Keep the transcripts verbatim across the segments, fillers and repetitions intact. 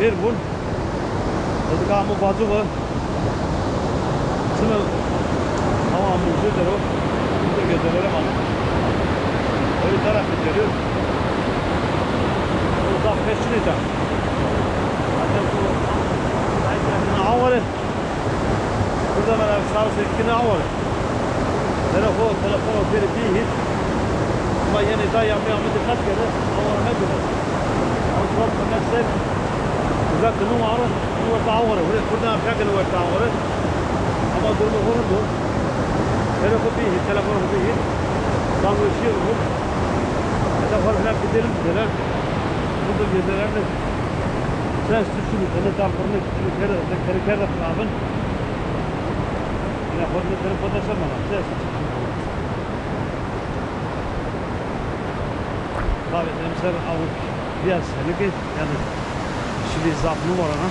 Şêr bûn. Ez ka amo bacû ve. Çime ama muzê dero. Muzê gezelere mane. Öyle taraf geliyor. O da peşini de. Zaten bu, zaten aware. Burada bana sağ sekine aware. Telefon, telefon o peri değil. Ama yine daha yapmaya mı dikkat kere. Aware ne kadar. Ama surat kırmak sek. Uzak kınım var. Orta aware. Burada, burada yapacak kınım orta aware. Ama durumu korundu. Telefon değil, telefon değil. Tam bir şey olur. Telefon falan gidelim böyle. Burada gezelerle. Ses düşünün. Beni tam fırını kere, kere, kere, kere, ya, xo mi tene xo de şema, ses. Tabi, emser aw biraz senik e, yanî şilî zaf nêvara.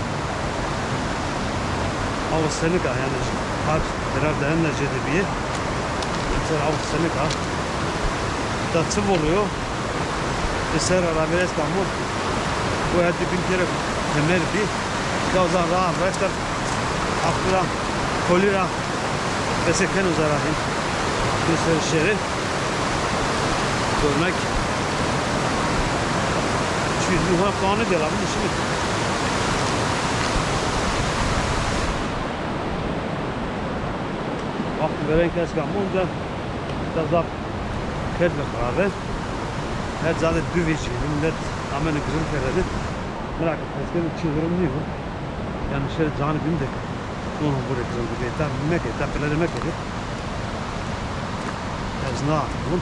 Aw senik a, yanî har birer de hende jêde bîye. Emser aw senik a. Da çi oluyor? Pêser ra ravêresta mo. Bu her di bin kere temer bî. Ya o zaman rahat raşta. Aklira, kolira. Pese keno zara hin. Pêser şêrê. Görmek. Çi, bu ha kanı de la, bunu şimdi. Vakti veren kes kalmadı da. Biraz daha ked ve kararı. Her zade dü vecî, millet amene gurur keredi. Merak etme, eskiden çi durum nîyo. Yanî şehrê canî bîn de. Ona bure gurur bî. Eta meke, eta pele de meke. Ez na bun.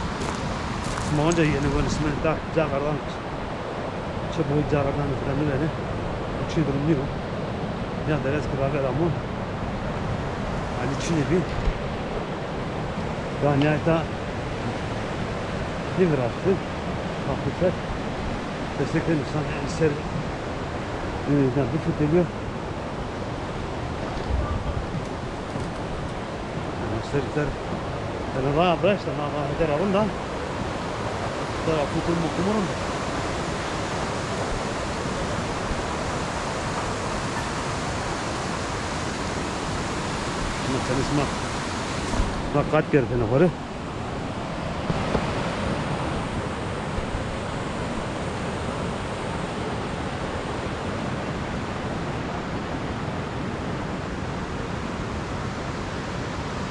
Ma onca yeni bun ismi da ca kardan. Çi boy ca kardan falan ne beni. Çi durum nîyo. Ya derez kiraver ama. Hani çi ne bi. Daha nihayet daha ne viraştı. Bak bu ser. Destekten insan ser. E, ya bir fıteliyor. Ser, ser. Sen daha bırak işte, daha, daha eder alın da. Daha kutum mu kumurum. Ama sen isma. Bak, kat geri seni yukarı.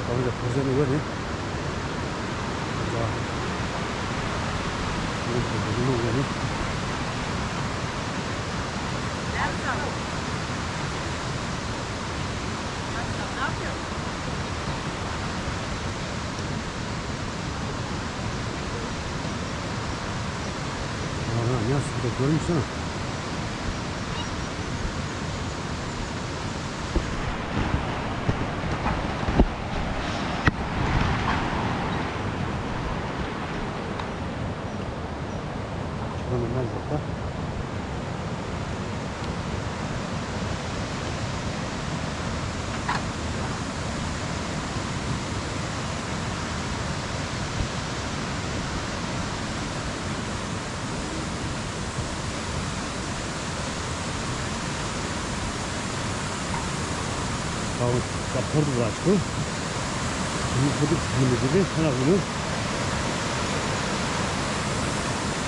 Tamam da, kuzenî wene. Kuzenî wene. Ana, ya şurada görmüşsene. Şurada ne var? Tamam, ya port viraşto. Bunu koyduk, bunu gibi, sana bunu.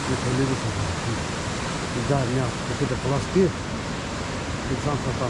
Bu konuyu da satın. Güzel ya, bu kadar plastik. Lisans hata.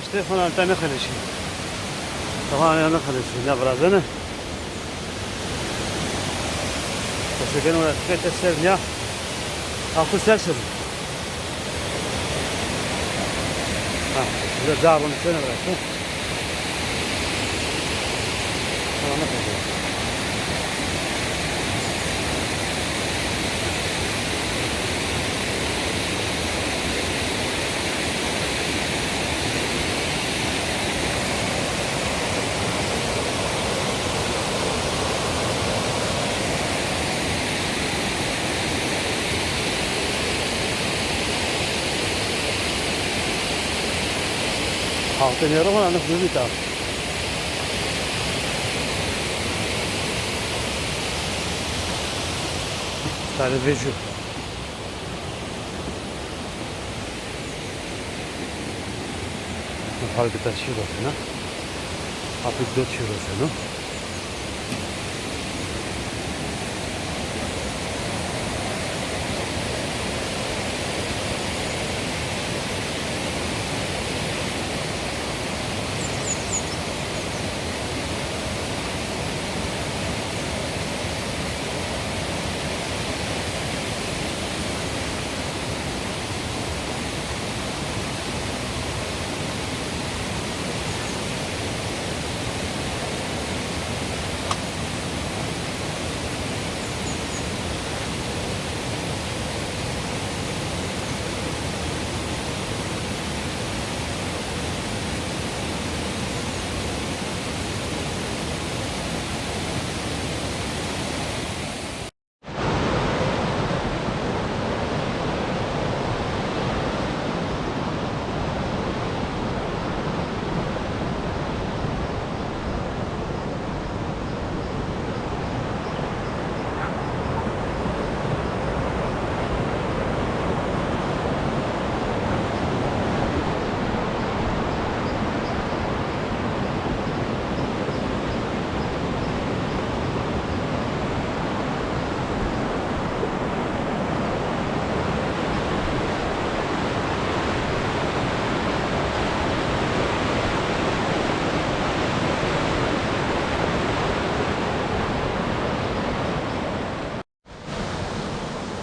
İşte falan ta nexeleşî. Tamam ya, nexeleşî, ne virazene. Teşekkür ederim. Te ser ya. Altı ser ser. Ha, burada daha bunu sen bıraktın. Tamam, nexeleşî. Altı lira falan nasıl bir tane? Sadece şu. Halkı taşıyor aslında. Hafif dört euro seno.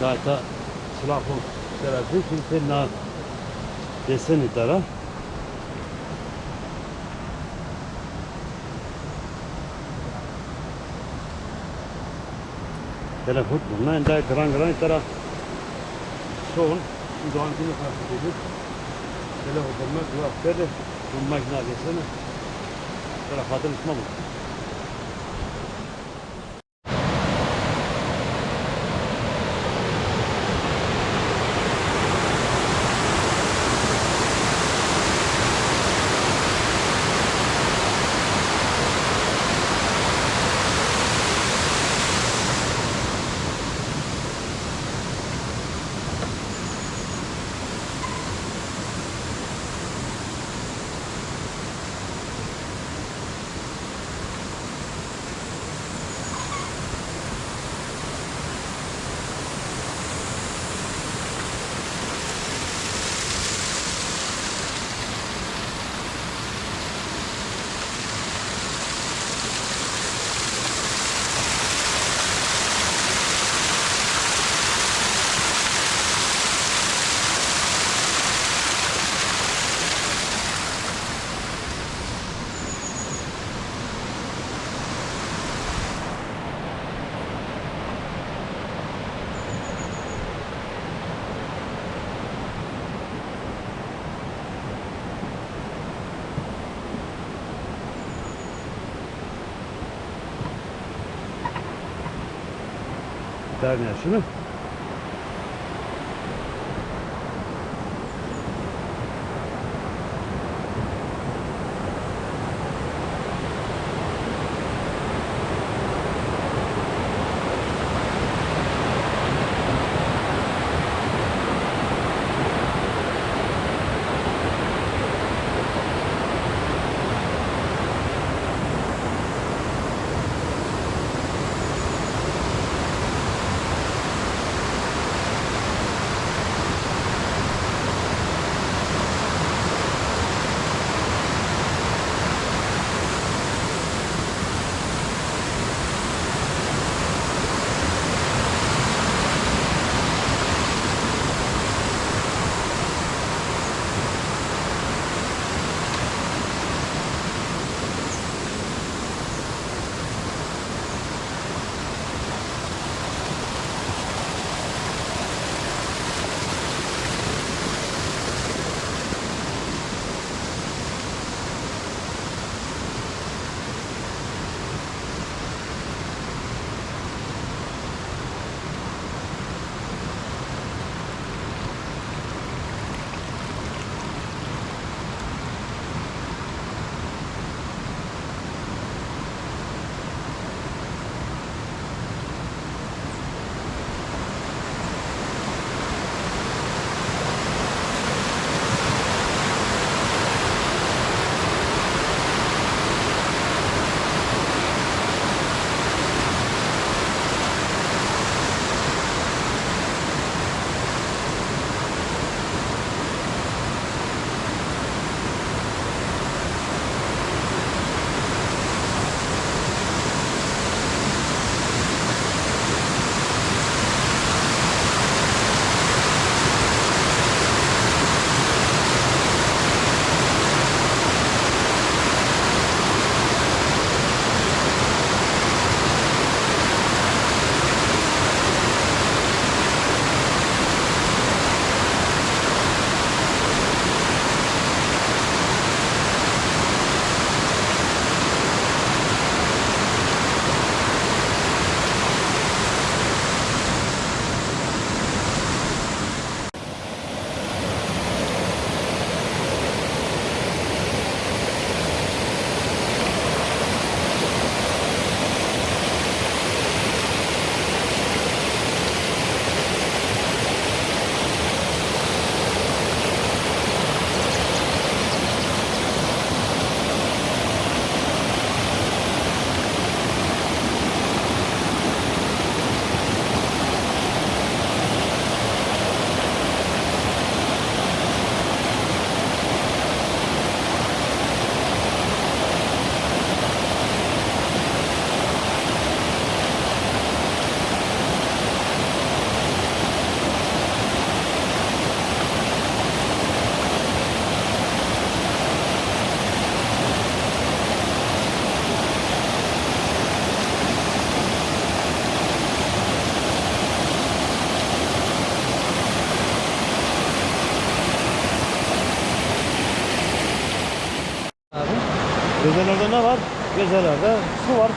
Dayta silafo sera zî, şimdi sen na deseni dara. Hele hut bunlar enda gran gran tera son. Şimdi doğan kimi fark edildi. Hele hut bunlar dua perde. Bu makina desene. Tera hatır isma bu. Derneğe şunu. Gözenler'de ne var? Gözenler'de su var.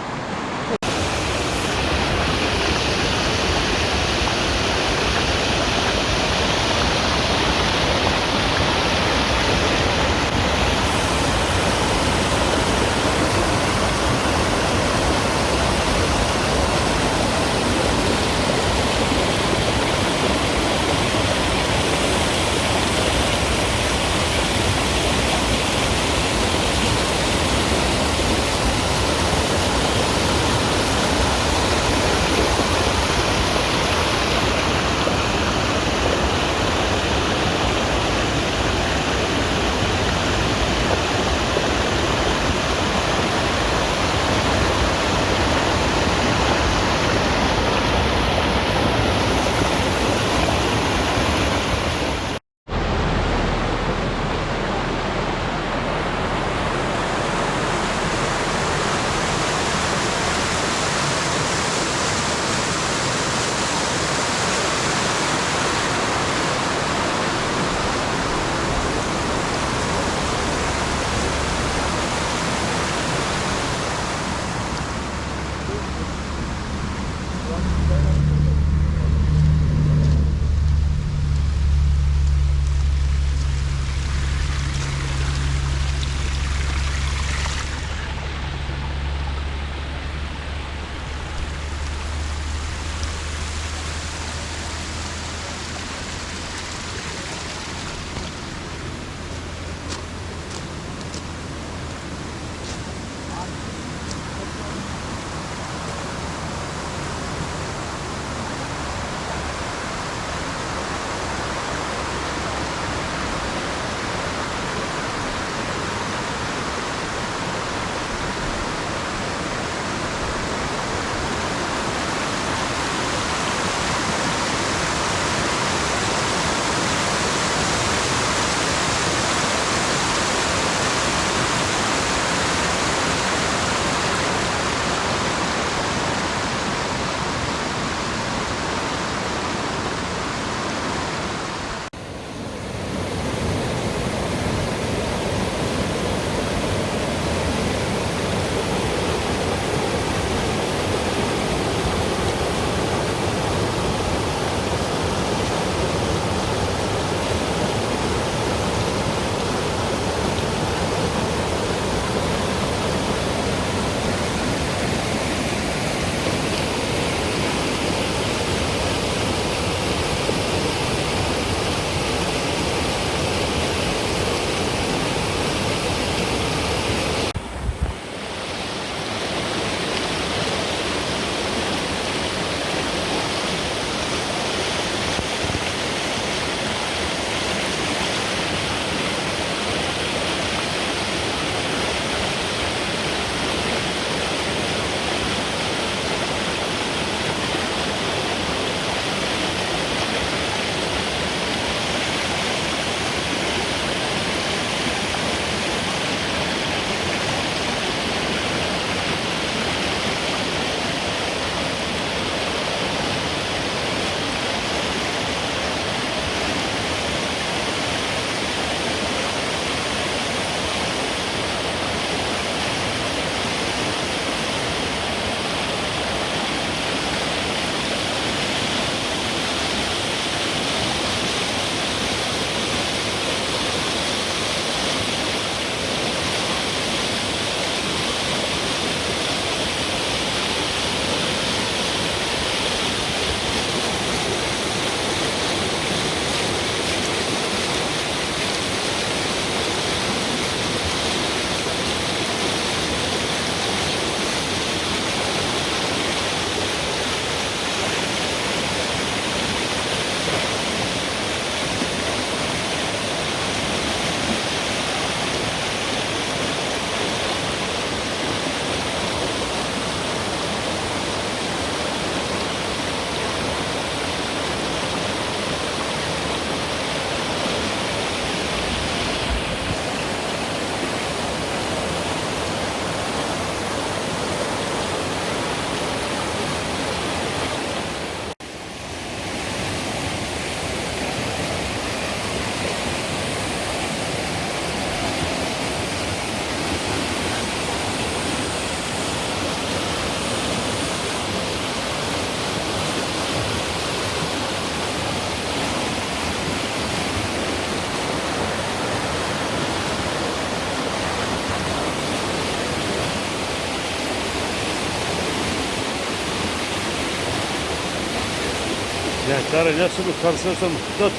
Mehtare ne sulu karşısında tut.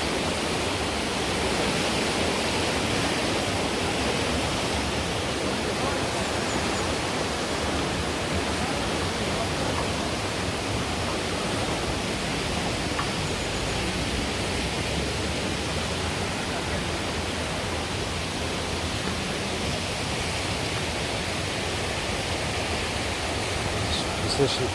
Mesela şimdi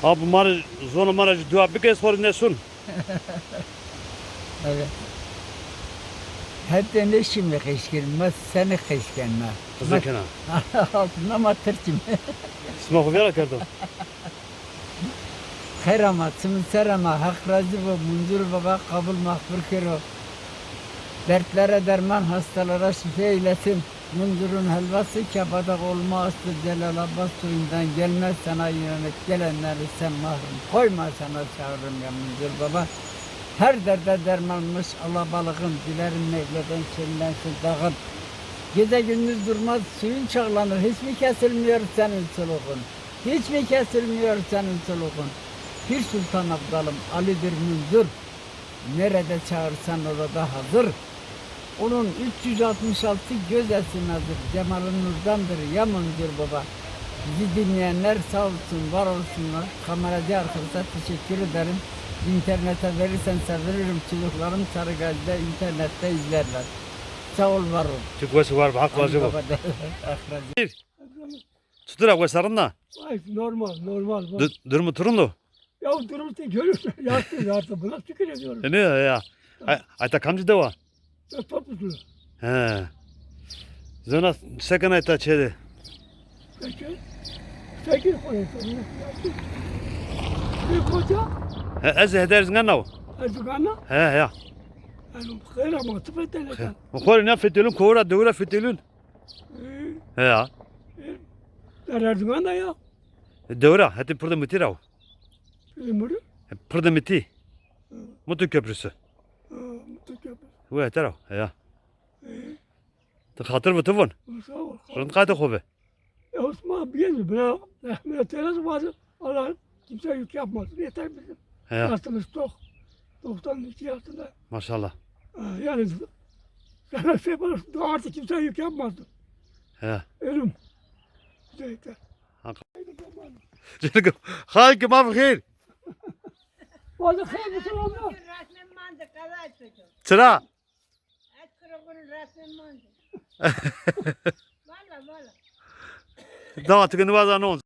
Ha, bu ma rê, zonê ma ra jî dua bike, ez xo rê nêsun. Evet. Hetê nêşîme qeşkirîme, senî qeşkena. Qizê kena. Altında ma tirkîme. Sima xo vîyara kerdo. Xeyr ama, çimî ser ama, Hak razî bo, Munzur Baba qabul maqbul kero. Dertlere derman, hastalara şife eylesin. Munzur'un helvası kebada olmazdı. Celal Abbas soyundan gelmez, sana yönelik gelenleri sen mahrum. Koyma sana çağırırım ya Munzur Baba. Her derde dermanmış alabalığın. Dilerim Mevla'dan şenlensin dağın. Gece gündüz durmaz, suyun çağlanır. Hiç mi kesilmiyor senin soluğun? Hiç mi kesilmiyor senin soluğun? Pir Sultan Abdalım, Ali'dir Munzur. Nerede çağırsan orada hazır. Onun üç yüz altmış altı göz esin hazır. Cemalın nurdandır ya Munzur Baba. Bizi dinleyenler sağ olsun, var olsunlar. Kameracı arkadaşa teşekkür ederim. İnternete verirsen sevinirim. Çocuklarım Sarıgazi'de internette izlerler. Sağ ol, var ol. Çok wes û war be, Haq razî bo. Baba da, Haq razî. Çitur a, wes a, rind a? Ay, normal, normal. Du-, durumu tu rind o? Ya durumu te görüyorsun, yaşlı, yaşlı. Buna şükür ediyorum. E, ne ya? Ay, ayta kamcî dewa? Ya Topuzlu. He. Zona seken ayta çede. Peki. Peki, koyuyorsun. Bir koca. He, ez hed Erzingan o. Erzingan mı? He, ya. Yani, xeyr ama, tifet de ne? Xo rê ne fetelun, kowra dewra fetelun. He ya. E, der Erzingan da ya. E, dewra, hetê Pirde Mitî ra o. Pirde Mitî? E, Pirde Mitî. Hı. Mutlu Köprüsü. Hı, Mutlu Köprüsü. Wê hete ra o, he ya. E. Ti xatir bi ti vun. Sağ ol. Rind qaytê xo bi. Ya Osman, bir bina rahmet eylesin, vardı. Allah kimse yük yapmasın. Yeter bizim. He. Yaşımız çok. Doksan iki yaşında. Maşallah. Ha, yani sana şey var, artık kimse yük yapmasın. He. Ölüm. Yeter. Hak. Xalkê ma bi xêr. Vallahi xeyr, bir şey olmaz. Resmen mande, kaza çocuğum. Çira? Et kırığının resmen mande. Valla, valla. Daha tıkını vaza ne olsun?